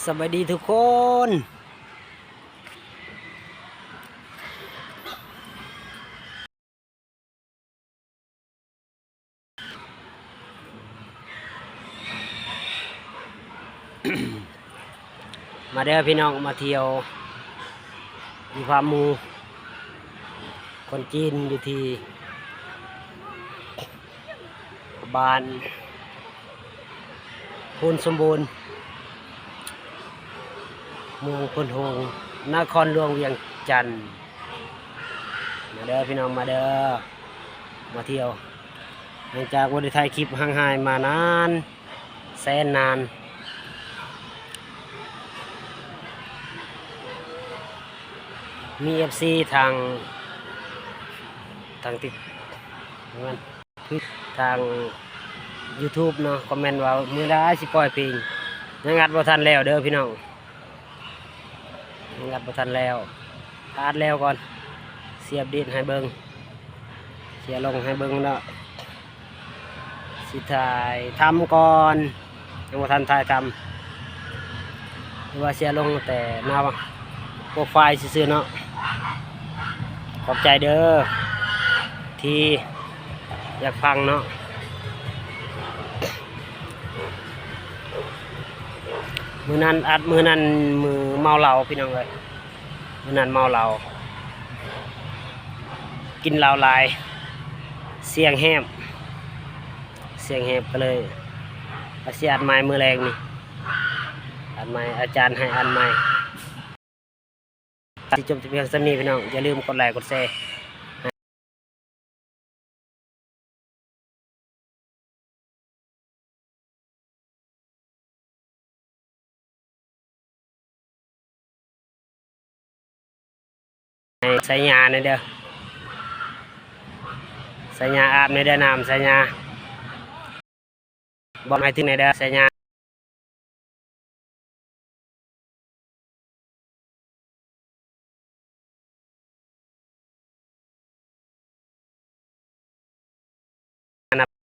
ສະບາຍດີທຸກຄົນ. ມາເດີພີ່ນ້ອງ ມາທ່ຽວຢູ່ພາໝູ່ຄົນຈີນ ຢູ່ທີ່ບ້ານໂພນສົມບູນ ເມືອງໂພນໂຮງ ນະຄອນຫຼວງວຽງຈັນ. ມາເດີພີ່ນ້ອງ ມາເດີ ມາທ່ຽວ ຫຼັງຈາກບໍ່ໄດ້ຖ່າຍຄລິບຫ່າງຫາຍມານານແສນນານ. ມີເອັຟຊີທາງ ທາງຕິດ ແມ່ນ ທາງຢູທູບເນາະ ຄອມເມັນວ່າມື້ໃດຊິປ່ອຍເພງ ຍັງອັດບໍ່ທັນແລ້ວເດີພີ່ນ້ອງ. ຍັງອັດບໍ່ທັນແລ້ວ ຖ້າອັດແລ້ວກ່ອນ ຊິອັບເດດໃຫ້ເບິ່ງ ຊິເອົາລົງໃຫ້ເບິ່ງເນາະ. ຊິຖ່າຍທຳກ່ອນ ຍັງບໍ່ທັນຖ່າຍທຳ ຫຼືວ່າຊິເອົາລົງແຕ່ໜ້າໂປຣໄຟລ໌ຊື່ໆເນາະ. ຂອບໃຈເດີ ທີ່ຢາກຟັງເນາະ. ມື້ນັ້ນອັດ ມື້ນັ້ນມື້ເມົາເຫຼົ້າພີ່ນ້ອງເອີຍ ມື້ນັ້ນເມົາເຫຼົ້າ ກິນເຫຼົ້າຫຼາຍ ສຽງແຫບ ສຽງແຫບ ກໍເລີຍວ່າຊິອັດໃໝ່ມື້ແລງນີ້ ອັດໃໝ່ ອາຈານໃຫ້ອັດໃໝ່. ຊິຈົບແຕ່ພຽງສ່ຳນີ້ພີ່ນ້ອງ ຢ່າລືມກົດໄລກົດແຊ ໃຫ້ສາຍຍາແດ່ເດີ ສາຍຍາອາບແດ່ເດີ ນ້ຳສາຍຍາ ບອກໃຫ້ເຖິງແດ່ເດີ ສາຍຍາ